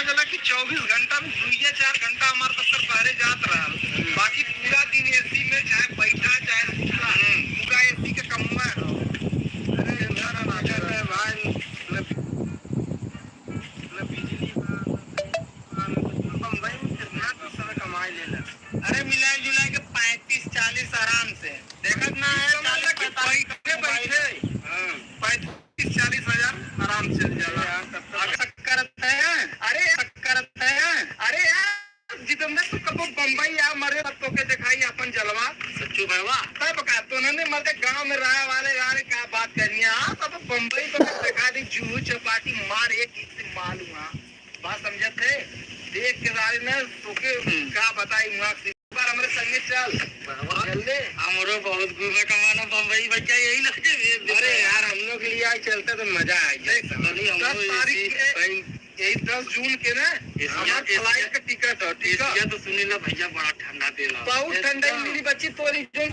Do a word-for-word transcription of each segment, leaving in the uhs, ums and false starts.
चला कि चउबीस घंटा में दुइये चार घंटा हमार पत्थर बहरे जात रहल, बाकी पूरा दिन एसी में चाहे बैठा चाहे सूता, हम्म। पूरा एसी के कमवा है। अरे यार, ना, ना, ना, ना, भाई, न, न बिजली बा, न, न, बम्बई में कितना पैसा कमाई लेला। अरे मिला जुला के पैंतीस चालीस आराम से। देखत ना है, समझ ला कि चालीस पैंतालीस बैठे, बैठे, हाँ। पैंतीस चालीस हजार आराम से चल जाला। यार, तब तो अब शक करत है, अरे शक करत है। अरे यार, जितेंद्र, तू कबो बम्बई आ, मरे तब तोके देखाई अपन जलवा। सच्चू भैया। तब का, तोहने मर्दे गाँव में रहे वाले यार, का बात करनी है? आ, तब बम्बई तो देखा दी, जूहू चपाटी मार एक एक से मालूम है। बात समझत है? देख के सारे ना तोके हम्म। का बताई, वहाँ से एक बार हमरे संगे चल। बाबा, चल ले। हमरो बहुत घूमे का मन है बम्बई भैया, यही लगे भेज दे। अरे यार, हम लोग के लिए आज चलता तो मजा आ गया। देख, चलिए, हम दस लोग तारीख इसी के, कहीं यही दस जून के ना, एशिया, हमार एशिया, फ्लाइट का टिकट है, ठीक है? एशिया तो सुनी ना भैया, बड़ा ठंडा देला। बहुत ठंडा एकदम। मिली बच्ची, तोरी जो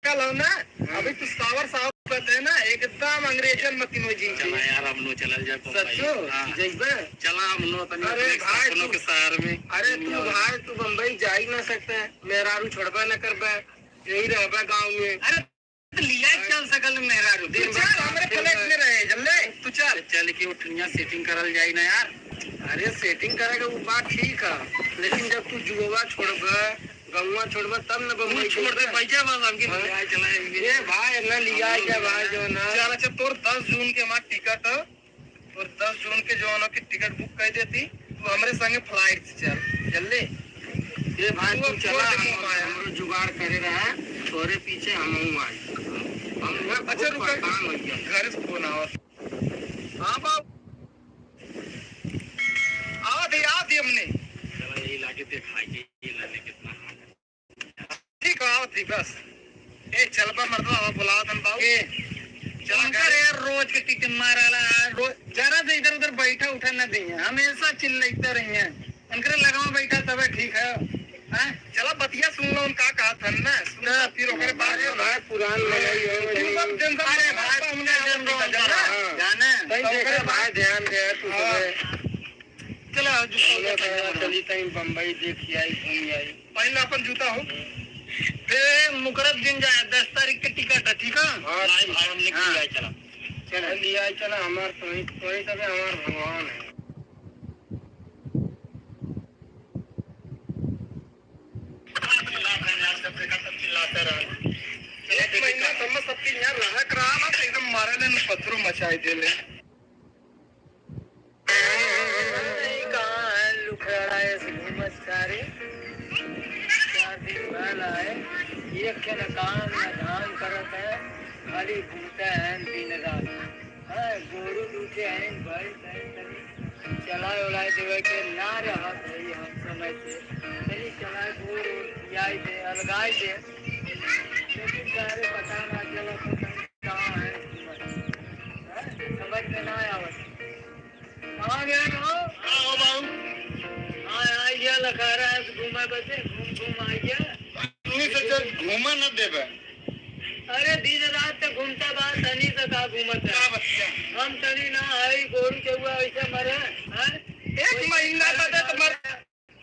कल हो ना, हम्म। अभी तू सावर सावर कहते हैं ना, एकदम अंग्रेजन मतिन हो जी। चला यार, हम लोग चलल जाए बम्बई। सच्चो? हाँ। जइबे? चला हम लोग तनी अरे अपने भाई, सपनों तू, के शहर में अरे घूम तू आओ। भाई, तू बम्बई जा ही ना सकते हैं, मेहरारू छोड़बे न करबे, यही रहबे गाँव में। अरे तो लिया हाँ। चल सकल मेहरारू, तू दिन भर चल, काम हमरे करबे। फ्लैट में रहे, जल्ले, तू चल। चल के उठनिया सेटिंग करल जाई ना यार। अरे सेटिंग करे के वो बात ठीक है, लेकिन जब तू जुआ छोड़बे, गौवा छोड़बे तब न तू बम्बई छोड़ दे, छोड़बे। पैसा बस हमके हाँ। लिया चला जाएंगे। ए भाई, ना लिया हम क्या लोग भाई, ना। जो ना। चल, अच्छा, तोर दस जून के हमार टिकट है, तोर दस जून के जो है ना कि टिकट बुक कर देती, तू हमरे संगे फ्लाइट से चल, चल ले। ए भाई, तू तू अब चला, छोड़ दे हम, मुंह माया। हमरो जुगाड़ करे रहा, तोरे पीछे हम हूँ आई। हम ना अच्छा, बहुत रुका। परेशान हो गया। घर से फोन आवा। हाँ बाबू। आवत ही, आवत ही हमने। चला यही लाके देखा के ये लाने कितना हाथ है। ठीक है, आवत ही बस। ए, चलबा मर्दवा, अब बुलावत हन बाबू। ए, चला उनकर घर। यार रोज के टिटिम्मा रहला, रोज जरा से इधर उधर बैठा उठा न देइहैं, हमेशा चिल्लइते रहिहैं। उनकरे लगवा बैठा तबे ठीक है। हाँ? चला बतिया सुन लो, उनका कहा था ना, सुन लो, फिर ओकरे बाद अरे में भाई, पुरान लड़ाई हो, तुम सब tension अरे मत भाई, लो, तुमने हमने tension मत लो। हाँ। जाने? तई तो देखे ओकरे भाई, बाद ध्यान दे तू हाँ। सबे। चला, जूता उतार चला, चली तई बम्बई देखी आई, घूमी आई। पहले अपन जूता हो। ए, मुकरब दिन जाए, दस तारीख के टिकट है, ठीक है? हाँ, भाई, ठीक। भाई, हमने हाँ। किया है, चला। चला, लिया है, चला, हमार तो ही, तो ही सबे हमार भगवान है। एक महीना तो हम सबके यहाँ रहक रहा ना, तो एकदम मारे ले, पत्थरों मचाए दे ले। कहाँ है लुखड़ा ऐसे घूमत सारे? चार दिन भर आए, एक के न काम न धाम करत है, खाली घूमते हैं दिन रात। हाँ, गोरू दूठे हैं, भैंस हैं, तनी चलाए उलाए देवे के ना रहत है हम समय से। तनी चलाए गोरू खियाई दे, अलगाई दे। लेकिन सारे पता ना चलत है कहाँ है घूमत। हाँ, समझ में ना आवत। कहाँ गए हो? का हो बाबू? हाँ, आ गया लखारा है, घूमे बदे, घूम घूम आ गया। तनी से चल घूमे न देबे। अरे दिन रात तो घूमता बा, तनी से का घूमत है? का बतिया? हम तनी ना आई, गोरू चौवा ऐसे मरे, हाँ? एक कोई महीना बदे तो मर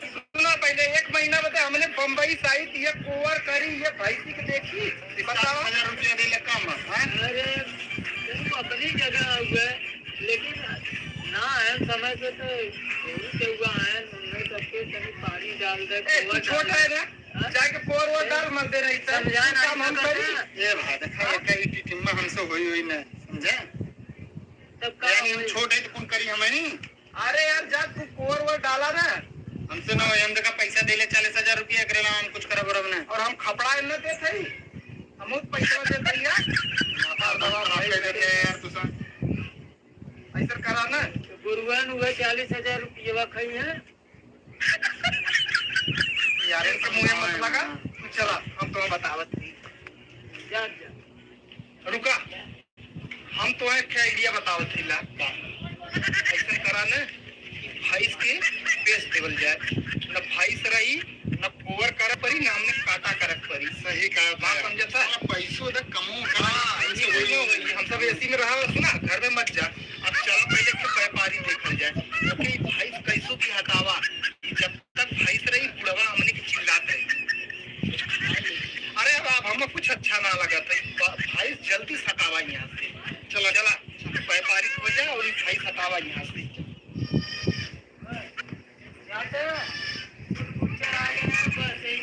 सुना पहले, एक महीना बदे हमने बम्बई से आई थी, ये कोवर करी, ये भैंसी के देखी, बताओ। सात हजार रुपया दे ले कम, हैं? अरे, तुम अपनी जगह हुए, लेकिन ना है समय से तो यही से हुआ है, उन्हें सबके कहीं पानी डाल दे, ए, तू कोवर छोटा डाल है दे। ना, हाँ? जाके कोवर वोवर ए, डाल मत दे रही, तब समझा तू नहीं काम हम सकते करी। हैं। ए भाई, देखा, हाँ? ये कहीं टिटिम्मा हमसे होई, होई ना, समझे? तब का यानी हम होई? छोट है तो कौन करी हमें नहीं? अरे यार, जा तू कोर वोर डाला ना। हमसे ना होई, हम देखा पैसा देले चालीस हजार रुपया, एकरे अलावा हम कुछ करब उरब ना। और हम खपड़ा न देत हई, हम पैसा देत हई यार। माथा दवा खराब कर देते हैं यार, तू सब। ऐसा करा ना। गुरुआन हुआ चालीस हजार रुपया खाई है। यार, इनके मुंह में मत लगा, तू चला, हम तुम्हें बतावत हई। जा, जा। रुका, हम तो एक ठे idea बतावत हई ला। ऐसे करा न कि भैंस के बेच देवल जाए, न भैंस रही, न कोवर करे परी, न हमने काटा करे परी। सही कहा बात। समझत है? साला पैसो दे, कमो करा, हाँ, पैसो ये वही वही। हो गई। हम सब एसी में रहा, सुना, घर में मत जा। अब चला पहले के व्यापारी देखल जाए, ओके, भैंस कैसो भी हाथ चला, चला, व्यापारी हो जा और ई भाई हटावा यहाँ से।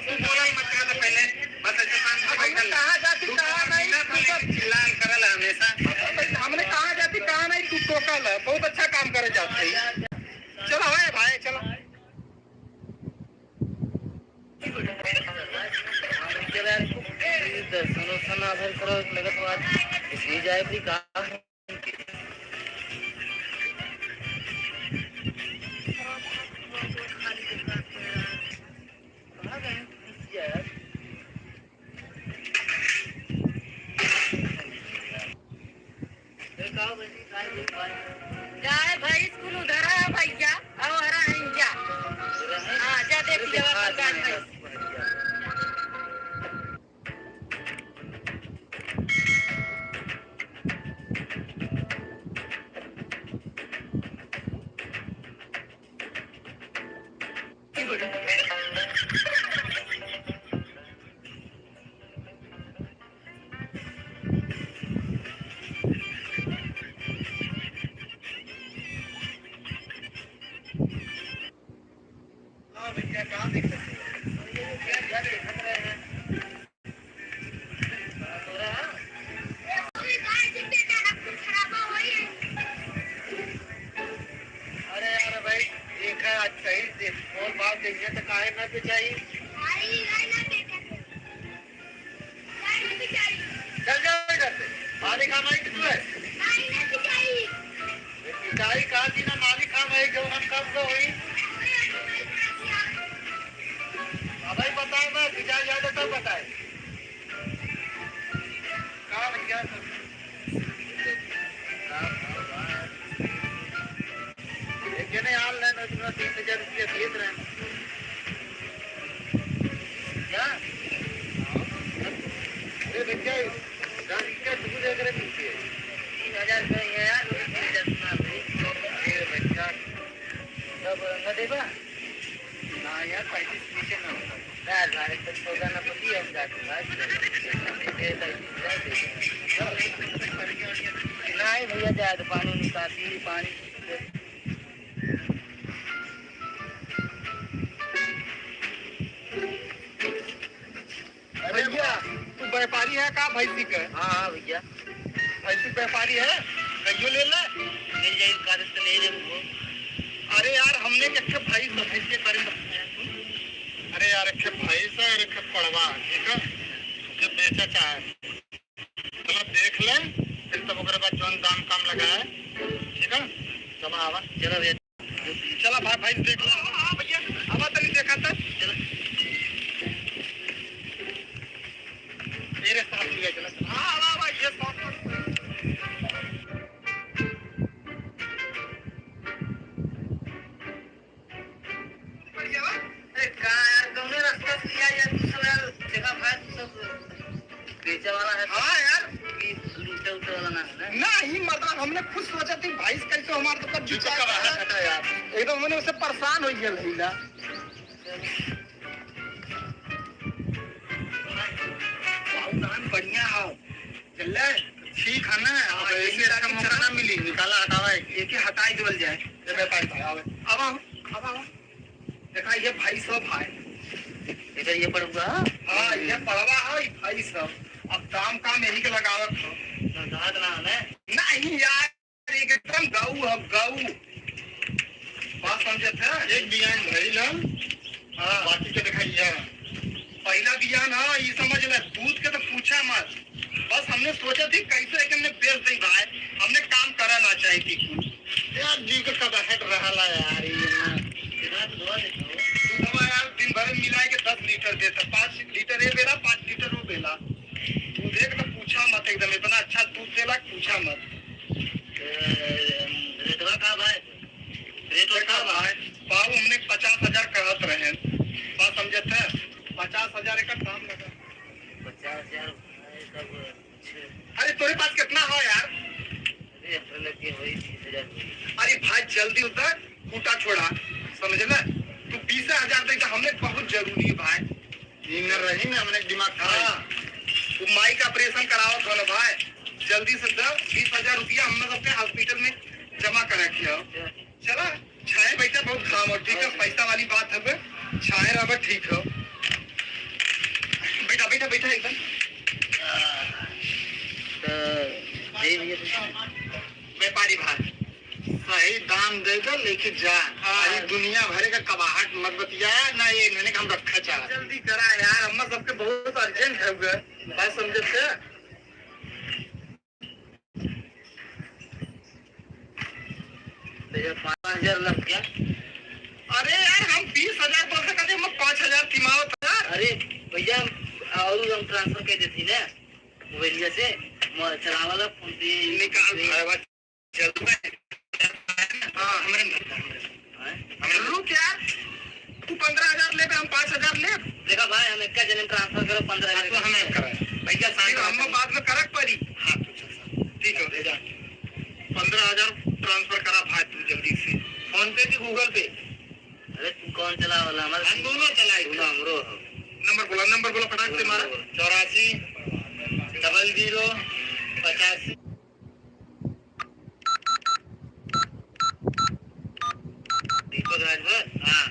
तू बोला मत कर पहले, बस ऐसे शांत से बैठल। कहाँ जाती, तू कहाँ नहीं, बिना तू बोले सब चिल्लाल करल हमेशा। हमने कहाँ जाती, कहाँ नहीं, तू टोकल है, बहुत अच्छा काम करे जाते हैं। चलो, है भाई, चलो। दर्शन वर्शन ना भर करो, लगत बात इसलिए जाए भी कहाँ। जाए भैंस कुल उधर है भैया, और हरा है जा। हाँ, जा देख लिया अपन गाय भैंस। हाँ भैया, कहाँ देख सकते हैं? भैया, क्या, क्या देखत रहे हैं? अरे यार भाई, देखा आज सही से, कौन बात देखिए तो काहे ना बेचाई? चल जाओ इधर से। मालिक हम आई कि तू है? पिटाई का दिन है, मालिक हम आई, जो हम कब से हुई? अब भाई बताए ना, पिटाई जाए तो तब बताए। का भैया? एक जने online में तुमरा तीन हजार रुपया दिए रहे। क्या? अरे भैया, दस रुपया तू दे करे मिलती है। तीन हजार रुपया ये यार, वो तीन हजार सुना भाई। अरे भैया। तब न देबा? ना यार, पैंतीस नीचे ना होता। यार, भाई, तो सौदा ना पति हम जाते हैं, भाई। नहीं भैया, जाए तो पानी निकालती, पानी। भैया, तू व्यापारी है का भैंसी के? हाँ, हाँ भैया। भैंसी व्यापारी है? कहियो ले ले। मिल जाई, कागज तो ले ले वो। अरे यार, हमने के एक ठे भैंस, भैंस के बारे में बताया तू। अरे यार, एक ठे भैंस है और एक ठे पड़वा, ठीक है? जो बेचा चाहे। चलो देख ले, फिर तब ओकरे बाद जौन दाम काम लगाए, ठीक है? चलो आवा। चलो भैया। चला भाई, भाई देख ला। हाँ, हाँ, भैया, अब तनी देखा था। चला। मेरे साथ लिया चला। हाँ, हाँ, भाई, ये साथ में। बढ़िया बा। अरे का यार, कौने रास्ता से लिया यार, तू सब यार, देखा भाई, तू सब बेचे वाला है। हाँ यार। कि लूटे उटे वाला ना है ना? नहीं, मतलब, हमने खुद सोचा थी, भाई, कैसे हमारे तो कब तू तो कब आया था यार? एकदम हमने उससे परेशान हो गया, भैया। बाबू धान बढ़िया हो, चल ले। ठीक है ना, अब हाँ, ऐसे यही अच्छा मौका चला। ना मिली, निकाला हटावा है। एके हटाई देवल जाए। ये व्यापारी भाई, आवे। अब आओ, अब आओ। देखा, ये भाई सब है। इधर ये पड़वा? हाँ, ये पड़वा है, ये भाई सब। अब दाम काम यही के लगावत हो। ना, दांत ना है। नहीं यार, एकदम गऊ है, गऊ। बात समझे थे? एक बियान भइल है, हाँ। बाकी के दिखाइए। पहला बियान, हाँ, ये समझ ले, दूध के तो पूछा मत। बस हमने सोचा थी कैसे एक हमने बेच दे भाई, हमने काम करा ना चाहे थी कुल। यार, जी के कब हट रहा ला यार, ये ना। इतना तो दवा दे दो। दूध हमारा यार दिन भर में मिला के दस लीटर देता, पाँच लीटर ये बेला, पाँच लीटर वो बेला। दूध एक तो पूछा मत, एकदम इतना अच्छा दूध देला, पूछा मत। ए, रेटवा का भाई? रेटवा का भाई? भाई, भाव हमने पचास हजार कहत रहे। बात समझत है? पचास हजार एक दाम लगा। पचास हजार भाई, तब अच्छे। अरे, तोरे पास कितना हो यार? अरे, हमरा लगे वही तीस हजार होई। अरे भाई, जल्दी उतर, खूंटा छोड़ा, समझ ले? तू बीस हजार दे, तो हमने बहुत जरूरी है भाई। इनर रही ना, हमने दिमाग खराब। हाँ, वो माई का ऑपरेशन करावत हो ना भाई। जल्दी से दस बीस हजार रुपया हम लोग अपने hospital में जमा करा के आओ। चला, छाए बैठा, बहुत काम हो, ठीक है, पैसा वाली बात है, छाए रहा, ठीक हो। बैठा, बैठा, बैठा एकदम। तो दे दिए। व्यापारी भाई, सही दाम दे दो, लेके जा। हाँ। अरे दुनिया भरे का कबाहट मत बतिया ना, ये इन्होंने हम रखा चाह। जल्दी करा यार, अम्मा सबके बहुत urgent है उधर। बात समझे थे? भैया, पाँच हजार लग गया। अरे यार, हम बीस हजार बोल सकते हैं, हम पाँच हजार तिमावत यार। अरे भैया, और हम transfer कर देती ना मोबाइलिया से, म-, चलावाला फोन पे। निकाल भाई, बस चल भाई। हाँ, हमरे में करता, हमरे में। हाँ? हमरे में। रुक यार, तू पन्द्रह हजार लेबे, हम पाँच हजार लेब। देखा भाई, हम एक जने transfer करो, पन्द्रह हजार हाँ, तो हमें करा। भैया, शांत फिर हम रहो। बाद में करक पड़ी। हाँ, तो चल, ठीक है, भेजा। पन्द्रह हजार transfer करा भाई, तू जल्दी से। PhonePe की Google Pay? अरे, तू कौन चलावाला? हमारे हम दोनों चलाई। दोनों हमरो हो। नंबर बोला, नंबर बोला, फटाक से मारा। बोलो। चौरासी, डबल ज़ीरो, पचासी। दीपक राजभर? हाँ।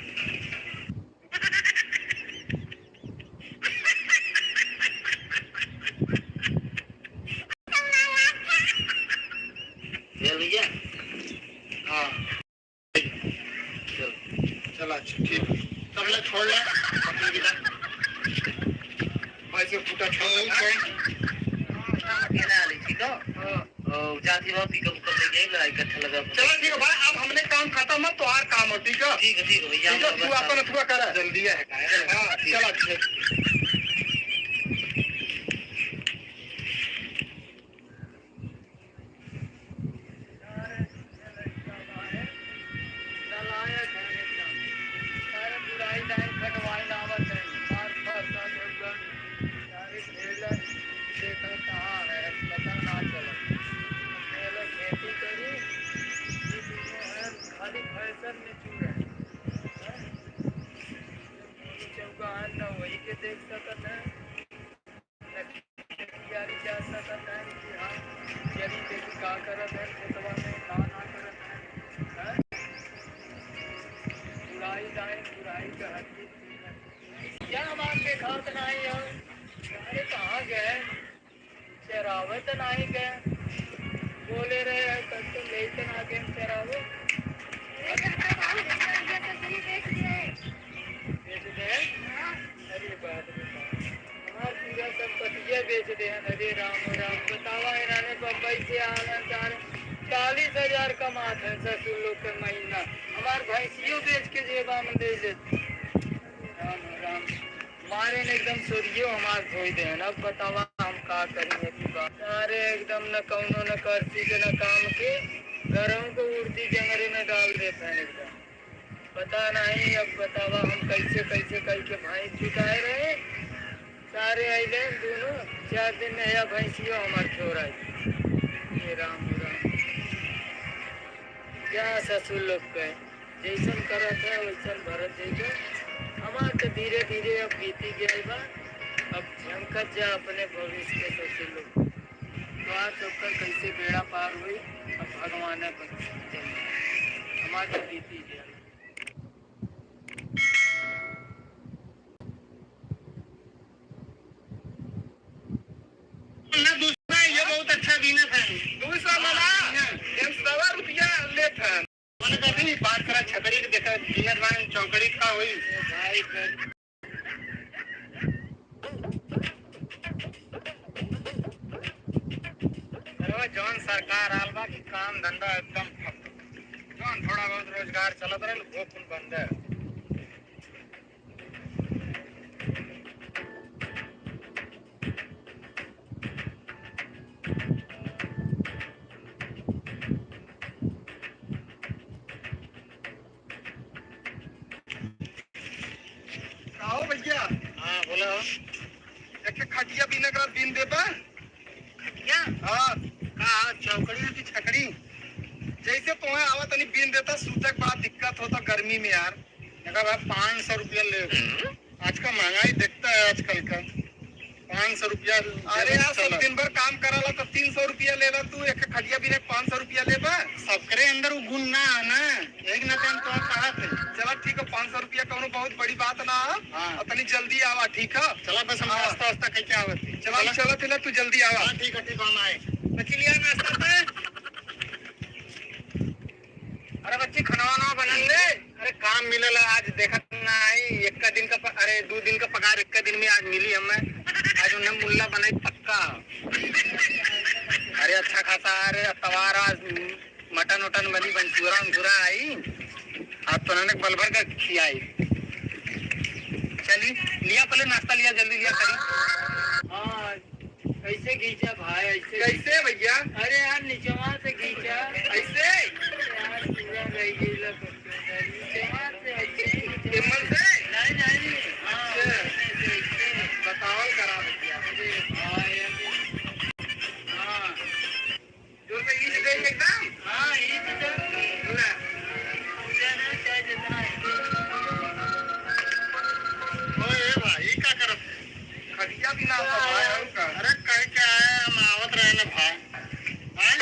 भैया? हाँ। चल। चला, अच्छा, ठीक। तब ले छोड़ ले, पकड़ के जा। भाई से फूटा छोड़ ले, छोड़। अकेला आली, ठीक है? हाँ। और जाती रहो, pickup उकअप लेके आइला, इकट्ठा लगा। चलो, ठीक है भाई, अब हमने काम खत्म है, तो और काम हो, ठीक है? ठीक है, ठीक है भैया, ठीक है, हम तू बस अपन अथुआ कर। जल्दी है, हाँ, ठीक। चला, ठीक। खाली फैशन में चूर है। चौका है, न वही के देख सकत है। तैयारी कर सकत है कि हाँ, यदि देखी का करत है, खेतवा में का ना करत है, हैं? बुराई दाएं, बुराई का हर चीज ठीक है। क्या बात देखात नहीं हो? अरे कहाँ गए? चरावत नहीं गए। बोले रहे हैं, कल तो लेते ना गए चरावे। बेच दे? अरे बाप रे बाप। हमार पूरा संपत्तिया बेच दे हैं। अरे राम, राम, बतावा, इन्होंने बम्बई से आना चाह रहे, चालीस हजार कमात हैं ससुर लोग के महीना। हमार भैंसियों बेच के जेबा में ले लेते। राम, राम। मारे ने एकदम सोरियो हमार धोई दे हैं। अब बतावा हम का करी है कि बात। अरे एकदम न कौनो न करसी के न काम के, घरों को उड़ती जंगरे में डाल देते हैं एकदम। पता नहीं, अब बतावा, हम कैसे, कैसे करके भैंस जुटाए रहे। सारे अइले दोनों, चार दिन में या भैंसियो हमार छोड़ाई। हे राम, हे राम। जा ससुर लोग के, जैसन करत है, वैसन भरत जइबे। हमार तो धीरे, धीरे अब बीती गइल बा। अब झंकत जा अपने भविष्य के ससुर लोग। तो आज सबकर कैसे बेड़ा पार हुई, अब भगवान पर। हमार तो बीती गइल। ना दूसरा, ये बहुत अच्छा बीनत है। दूसरा वाला, हाँ। ये सवा रुपया लेत है। मैंने कहा, "नहीं, बात करा छकड़ी के, देखा बीनत बान चौकड़ी का होई।" अरे जौन सरकार आल बा कि काम धंधा एकदम ठप। जौन थोड़ा बहुत रोजगार चलत रहल, वो कुल बंद है। आओ भैया। हाँ, बोला। एक खटिया बीने के बाद बीन देबा? खटिया? हाँ। का, चौकड़ी की छकड़ी? जैसे तुम्हें आवा तनी बीन देता, सूते के बड़ा दिक्कत होता गर्मी में यार। देखा भाई, पाँच सौ रुपया ले। आज का महंगाई देखता है आजकल का। पाँच सौ रुपया अरे देबे यार, सब चला। दिन भर काम कराला तो तीन सौ रुपया लेला तू, एक खटिया बिने पाँच सौ रुपया लेबा। सबकरे अंदर उ गुण ना है ना, एक ना टाइम तो कहा थे। चला ठीक है, पाँच सौ रुपया कौनो बहुत बड़ी बात ना है। हाँ। और तनी जल्दी आवा, ठीक है? चला बस हम हाँ। नाश्ता वास्ता कइके आवत ही। चला, हम चला। चलत ही ना, तू जल्दी आवा। हाँ, ठीक है, ठीक है, हम आए। बच्ची लिया नाश्ता पे। अरे बच्ची, खाना वाना बनल ले। अरे काम मिलल है, आज देखत ना आई, एक्का दिन का प-, अरे दू दिन का पगार एक्का दिन में आज मिली हमें। आज उन्हें मुल्ला बनाई पक्का। अरे अच्छा खासा, अरे अतवार आज मटन उटन बनी, बंसूरा उंसूरा आई। आज तो उन्होंने बल भर का खियाई। चली, लिया पहले नाश्ता लिया, जल्दी लिया करी। हाँ। कैसे खींचा भाई, ऐसे कैसे भैया? अरे यार, निचवा से खींचा। ऐसे? यार, पूरा रह गई ला, निचवा से ऐसे ही। हिम्मत से? नहीं, नहीं। हाँ, अच्छा। ऐसे, ऐसे। बतावल करा भैया। अरे भाई, अरे। हाँ। जोर से खींच दे एकदम। हाँ, खींच दे। ले। पूजा ना चाहे जितना है। ओए भाई, ई का करत है? खटिया भी ना होता भाई, और का? अरे, कह के आए, हम आवत रहे ना भाई। हाँ?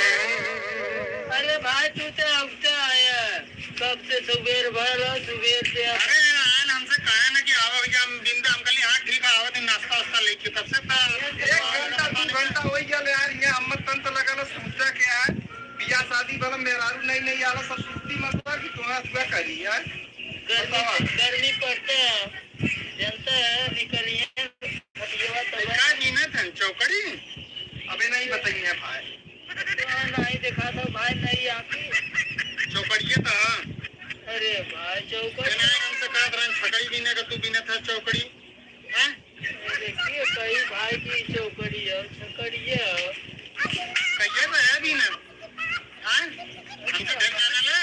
अरे भाई, तू तो अब तो आया। कब से सुबेर भर हो, सुबेर से अब अरे, आन हमसे कहे ना कि आवा भैया, हम बिंदा, हम कहली, "हाँ, ठीक है, आवत है, नाश्ता वास्ता लेके।" तब से तो एक घंटा, दू घंटा हो गया यार, ये हम तन तो लगा लो, सोचा के यार, बियाह शादी वाला मेहरारू नहीं, नहीं आला, सब सुस्ती मत कर कि तुम्हारा दुआ करी यार। गर्मी, बतावा। गर्मी पड़ता है, जनता है, निकलिए, खटिया तो का कीमत है, चौकड़ी? अबे नहीं बताइए भाई। तो नहीं देखा था भाई, नहीं आती। चौकड़िए तो। अरे भाई, चौकड़ी। बिना हमसे कहत रहन, छकड़ी बीने का तू बीने था चौकड़ी, हैं? अरे, के कही भाई की चौकड़ी है, छकड़िए है। कहिए तो है बीने, हैं? हमसे ढेर जाना ले।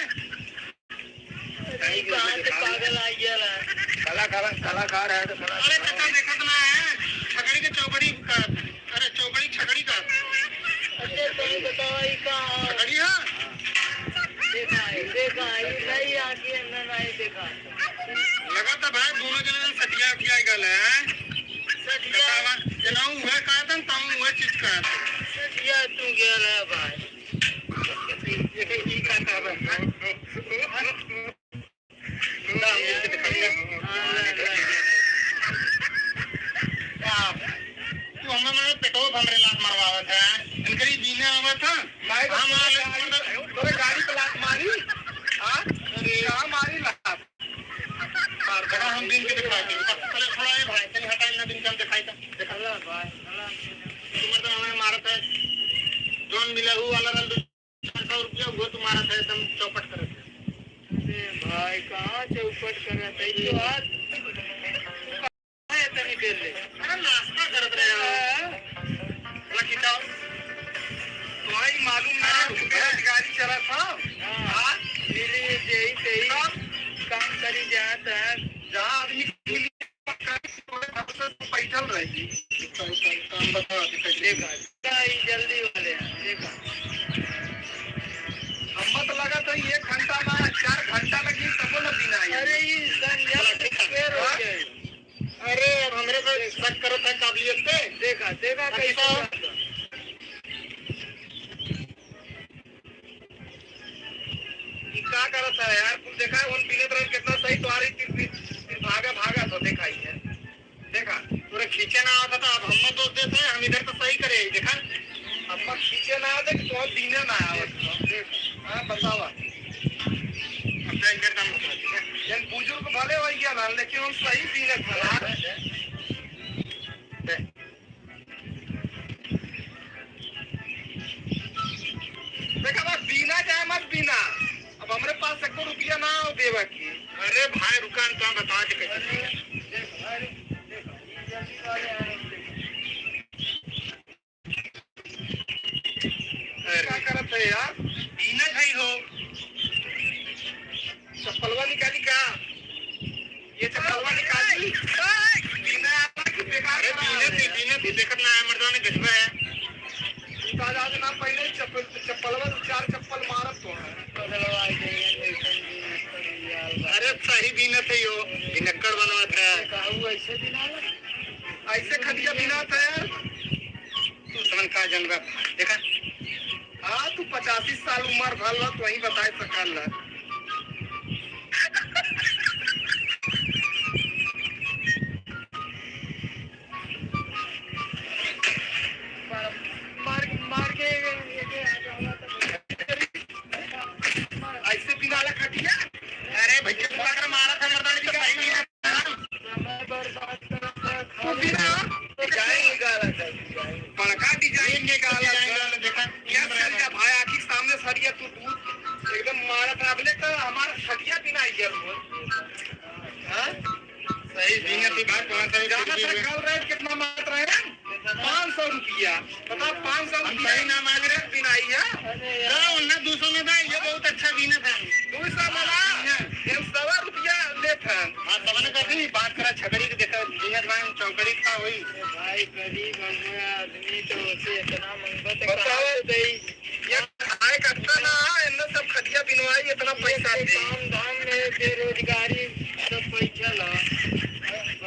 अरे, कहाँ से पागल आ गया ला? कलाकार, कलाकार है तो कलाकार। अरे, चाचा, देखत ना है, छकड़ी के चौकड़ी का, अरे, चौकड़ी छकड़ी का। अच्छा, तनी बतावा, ई का है? छकड़ी है? देखा है, देखा है, ई नहीं आके अंदर नहीं देखा। लगा था भाई, दोनों जने सटिया उठिया गल है। सटिया। बतावा, जनाऊ हुए कहा था, ताऊ हुए चीज कहा था। सटिया तू गया रहा भाई। ये, ये का कहा था? तू हमें मारे पेटो भमरे लात मरवावत है। इनकरी बीने आवत है। भाई, हम आ ले तोरे गाड़ी पे लात मारी। हाँ? अरे। कहाँ मारी लात? मार, देखा, हम दिन के दिखाई थे। पहले थोड़ा ये भाई, तनी हटा, इन्हें दिन के हम दिखाई था। देखा। अल्लाह भाई, अल्लाह। तू मतलब हमें मारत है। जौन मिला हु वाला रल दे। चार सौ रुपया हुआ तुम्हारा था, एकदम चौपट करत है। अरे भाई, कहाँ चौपट करत है? ई तो आज है तनी देर ले। अरे नाश्ता करत रहे हो। हाँ। बोला कि तो तुम्हारी मालूम ना, हाँ। बेरोजगारी चला था। हाँ। हाँ? मिली यही सही। हाँ। काम करी जात है। जहाँ आदमी मिली बैठल रही। काम बता, अभी कैसे? देखा, देखा, ई जल्दी वाले हैं, देखा। हम मत लगा तो एक घंटा में चार घंटा लगी, तबो न बिना आई। अरे, ई संजय के बेर हो हाँ? गए। अरे, अब हमरे पे शक करत है काबिलियत पे। देखा, देखा, अभी कैसे तो जाता। ई का करत है यार? कुल देखा है, उन बिनत रहन कितना सही, तुम्हारी तीन, तीन, तीन भागा, भागा तो देखा ही है। देखा। तोरे खींचे ना आवत था, अब हम दोष देते हैं, हम इधर तो सही करे, देखा। अब खींचे ना आवत कि तुम्हारे बीने ना आवत। देख, हाँ, बतावा। अब तो इधर काम बता दिया। जन बुजुर्ग भले हो गया ना, लेकिन हम सही बीने खड़ा। देख। देखा बा, बीना चाहे मत बीना, अब हमरे पास एको रुपया ना हो देवे की। अरे भाई रुका न, तो बता दे कैसे। अरे। का करत है यार? बीना भाई हो। चप्पलवा निकाली का? ये चप्पलवा निकाली। बीना आला की बेकार अरे बीना थी, बीना थी, देखत ना है, मर्दाने गजबा है। तू तो आज ना पहले ही चप्पल, चप्पलवा से चार चप्पल मारत तो है। अरे सही बीना थी यो, बिनक्कड़ बनवा था। कहू ऐसे दिन आला? कैसे खटिया बिनात है यार? तू समझ का जन रहा, देखा? हाँ, तू पचासी साल उम्र भर ला, तो वहीं बताए सकल ला। मार, मार के, ऐसे बिना ला खटिया? अरे भैया, तू अगर मारा था, मर्दानी तो सही नहीं है। तू बिना design निकाला था, design। बड़का design निकाला था। Design वाला देखा। यार, सर, जब भाई आँखी के सामने सरिया तू दूध एकदम मारा था, अगले तो हमारा खटिया बिना आई है वो। हाँ? सही बीनत ही बात, कौन सा भी जाना फिर भी था, कल rate कितना मांगत रहे? पाँच सौ रुपया। बता, पाँच सौ हम रुपया सही ना मांग रहे। Rate बिनाई है। जा, उन्हें दो सौ में दा, ये बहुत अच्छा बीनत है। दो सौ में दा, हाँ। हम सवा रुपया लेत हैं। हाँ, समझ कर दी, बात करा, छगड़ी के देखा, बीनत भाई, चौकड़ी का होई। भाई, गरीब हम आदमी तो उसे इतना मंगत बताओ। कहाँ से देई? ये खाए कट्टा ना, इनने सब खटिया बिनवाई, इतना पैसा ये दे। काम धाम में बेरोजगारी सब पैसा ला।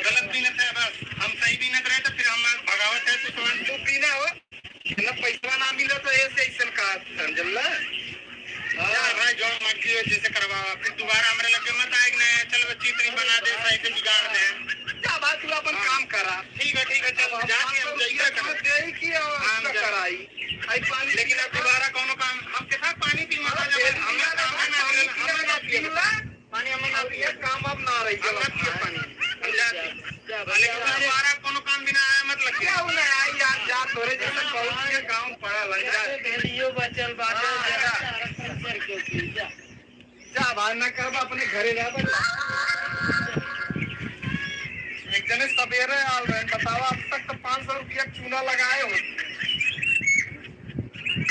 गलत बीनत है बस, हम सही बीनत रहे तो फिर हम भगावत है, तू समझ। तू बीना हो, इतना पैसा ना मिला तो ऐसे ऐसे का समझला। हाँ। जा भाई, जो मर्जी हो, जैसे करवावा, फिर दोबारा हमरे लगे मत आए कि नहीं, चल बच्ची, इतनी बना दे, सही से बिगाड़ दे। जा भाई, तू अपन हाँ। काम करा। ठीक है, ठीक है, चल, अब हम जाके पाँच सौ हम जैसा रुपया करें। दे ही कि और हाँ, हम उसका जा। कराई। आई पानी लेकिन अब दोबारा कौनो काम, हम के साथ पानी पी मत हाँ, जा, फिर हमें हमें काम है ना, पानी हमें पी ना लेना, पी लेना। पानी हमें ना अब ये पिए। काम अब ना रही, हम ना चलो। पिए पानी। हम जाते। जा, जा, लेकिन जा। दोबारा कौनो काम बिना आया मत लगे। क्या होना है यार, जा, तोरे जैसे बहुत ये काम पड़ा लग जाए। भेड़ियो बचल बाटे, हाँ, जा। जा। जा भाई, ना करबा, अपने घरे रह बा। एक जने सबेरे आल रहे, बतावा, अब तक तो पाँच सौ रुपया चूना लगाए हो।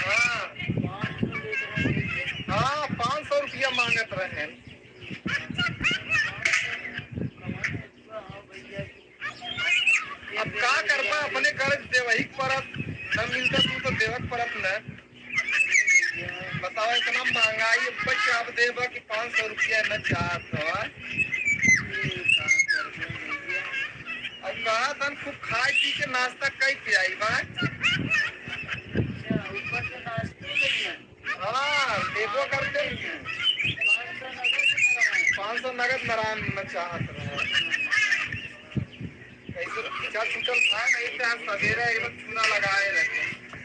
हाँ। हाँ, पाँच सौ रुपया मांगत रहे। अब का करबा, अपने कर्ज देवही के परत, न मिलता तू तो देवक परत न। बतावा, इतना महंगाई, अब बच्चा अब देबा कि पाँच सौ रुपया न चाहत हवा। अब कहा तन खूब खाए पी के नाश्ता कई के आई बा। हाँ, लेबो करते। पाँच सौ नगद नारायण में चाहत रहे। कैसे पीछा छूटल था, नहीं तो आज सवेरे एक बार चूना लगाए रहे।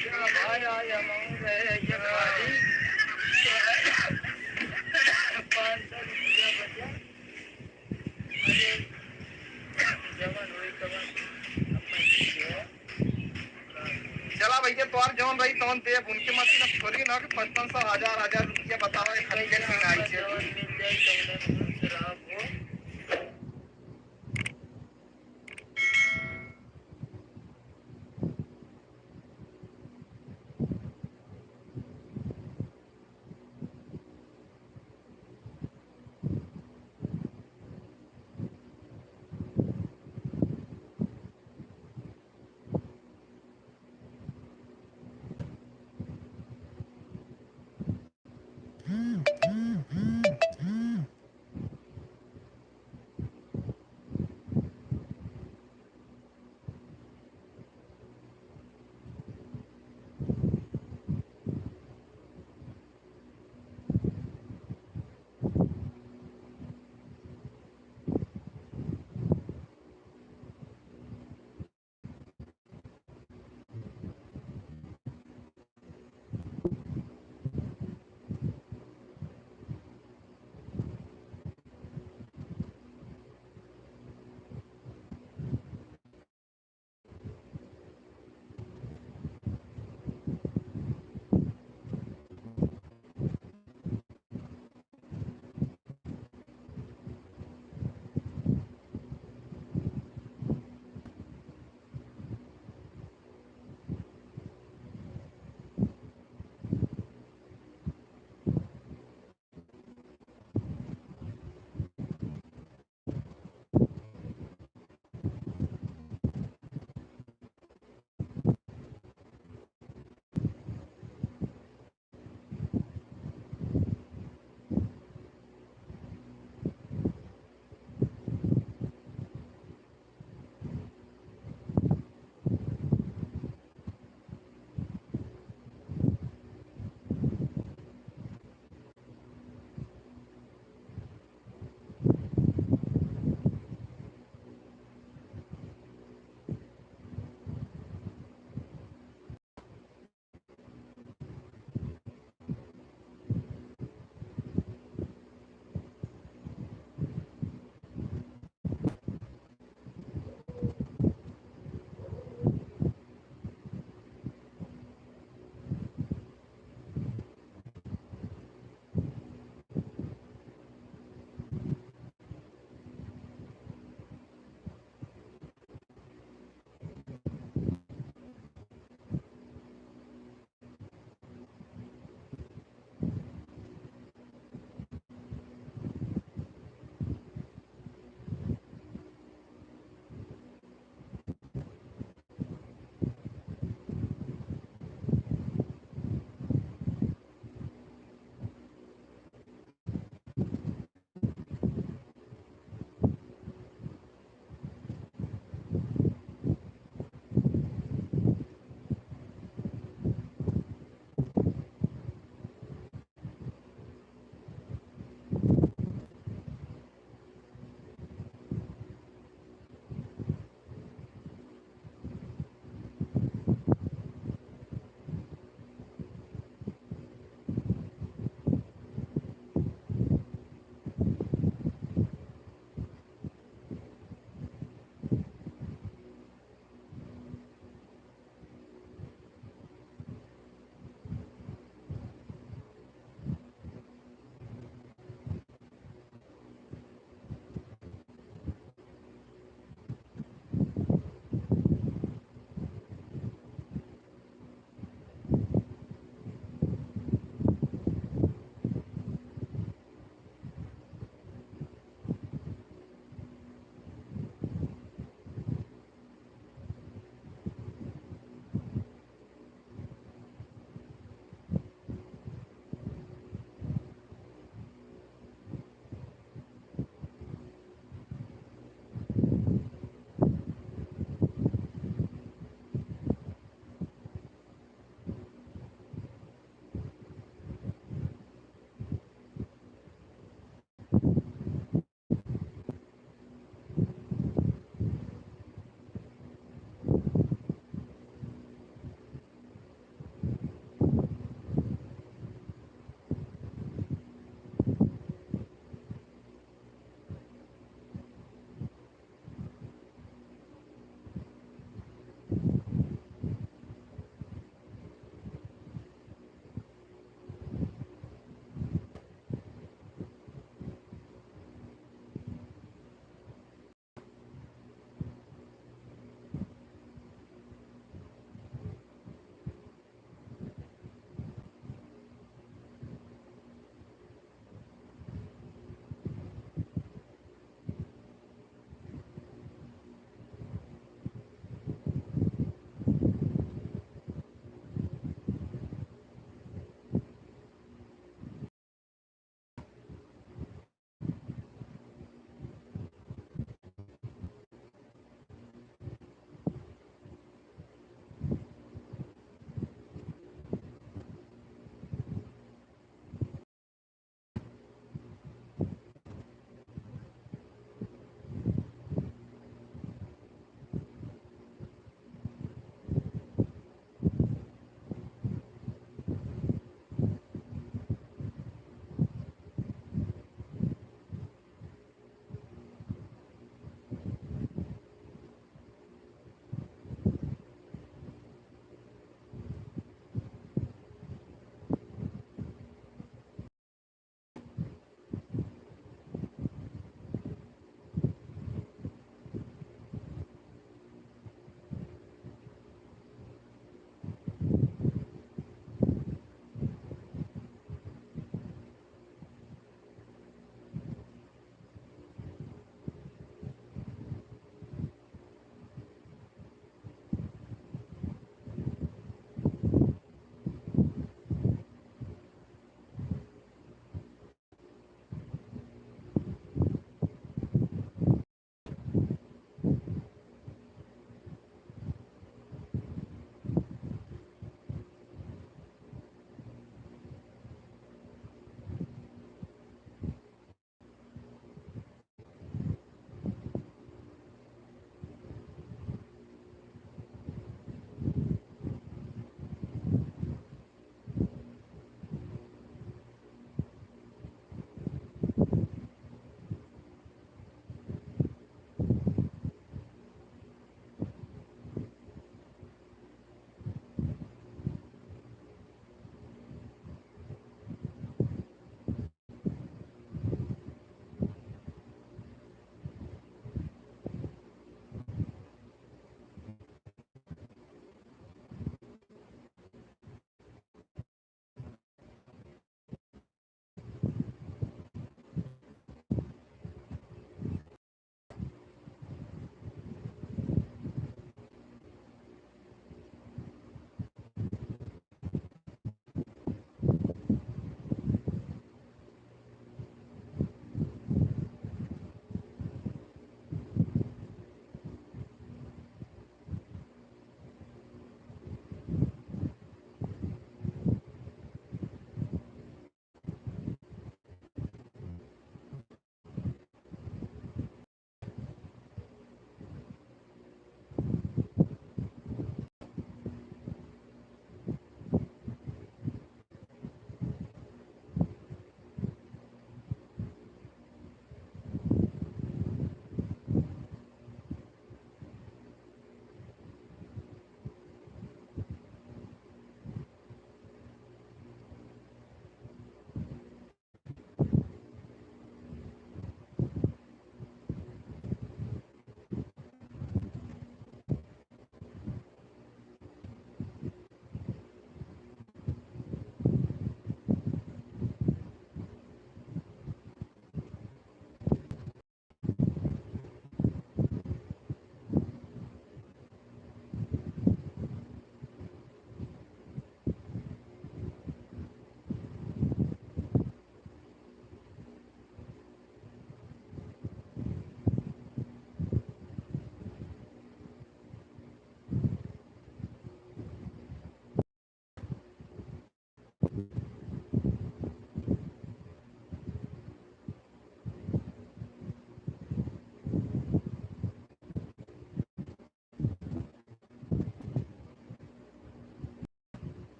क्या भाई, आज हम रहे हैं कि भाई, पाँच सौ रुपया बचा। चला भैया, तोहार जौन रही तौन देब, उनके मशीन अब थोड़ी ना कि पचपन सौ, हजार, हजार रुपया बतावा, एक खरीदे के सिंगाई चली।